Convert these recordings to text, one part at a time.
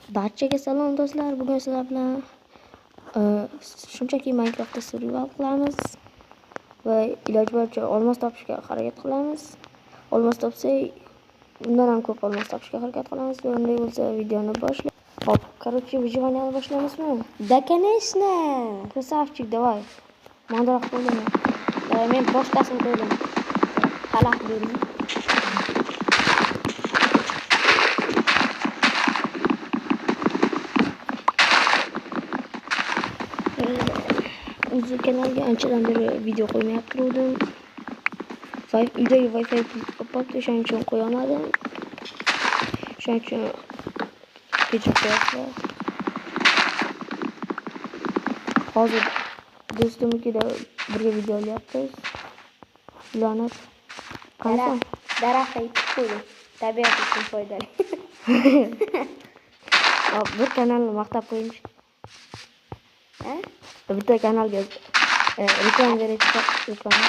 Barchaga salom do'stlar. Bugun sizlar bilan shunchaki Minecraftda survival qilamiz va iloji boricha olmos topishga harakat qilamiz. Olmos topsak, undan ham ko'p olmos topishga harakat qilamiz. Va unday bo'lsa videoni boshlaymiz. Hop, короче, выживание boshlamizmi? Да, конечно. Красавчик, давай. Mandara qo'ylaman. Давай, men boshqasini qo'ylaman. Xalaq berma. O'zi kanalga anchadan beri video qo'ymay turdim. Uydagi Wi-Fi qopib, o'shaning uchun qo'ya olmadim. Shuning uchun kechib qo'yasizlar. Hozir do'stimnikida birga video olyapmiz. Ulanib. Qanaqa? Daraxt ekib qo'ydim. Tabiat uchun foydali. Hop, bir kanalni maqtab qo'ying. Ha? Bitta kanalga reklama berib, reklama.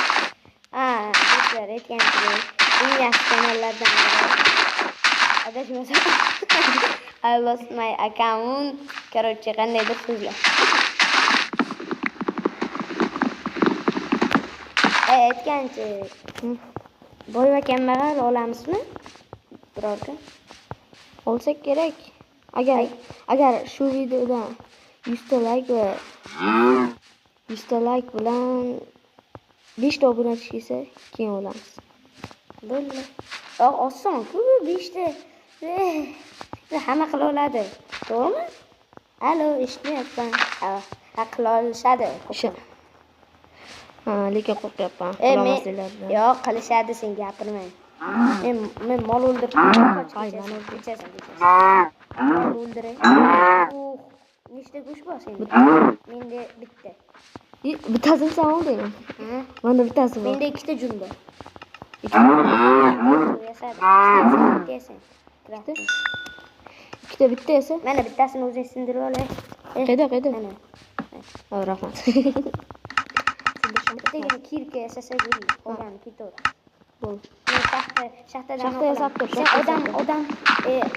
Ha, do'stlar, aytganimdek, eng yaxshi kanallardan biri. Adashmasam, I lost my account. Короче, qandaydir so'zlar. Aytgancha, boy va kambag'al olamizmi? Biror kun olsak kerak. Agar shu videodan 100 ta like va 100 ta like bilan 5 ta obunachi kelsa, keyin olamiz. Bo'ldi. Oson-ku, 5 ta. Hamma qila oladi. To'g'rimi? Alo, eshitmayapman. Ha, qila olishadi. Ha, lekin qo'rqyapman. Qilolmasliklaridan. Yo'q, qilishadi, sen gapirmang. Men mol o'ldirib qochib. Mol o'ldiray. Nechta go'sht bor senda? Menda bitta. Bittasini sen oldingmi? Menda bittasi bor. Menda ikkita jun bor. Ikkita bitta esa? Mana bittasini o'zing sindirib olay. Qayda, qayda? Mana. Ha, rahmat. Bittagina kirka yasasa bo'ldi. Qolgani ketaveradi. Bo'ldi. Men shaxtadan shaxta yasab tur. Sen odam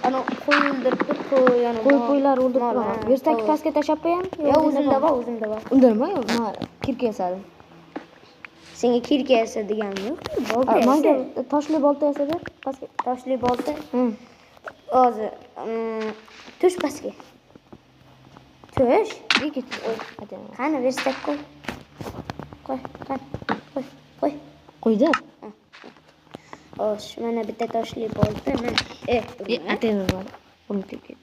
ana qo'y o'ldirib tur, qo'y, ana qo'ylar o'ldirib turaman. Verstaki pastga tashlab qo'yam? Yo'q, o'zimda bor, o'zimda bor. Unda nima yo'q? Men kirka yasadim. Senga kirka yasa deganim yo'q. Bolta yasa. Menga toshli bolta yasa ber, pastga. Toshli bolta? Hozir tush pastga. Tush. Qani verstak qo'y. Qo'y, qani. Qo'y, qo'y. Qo'ydim. Xo'sh, mana bitta toshli bolta, mana. Atayman. Unutib ketdim.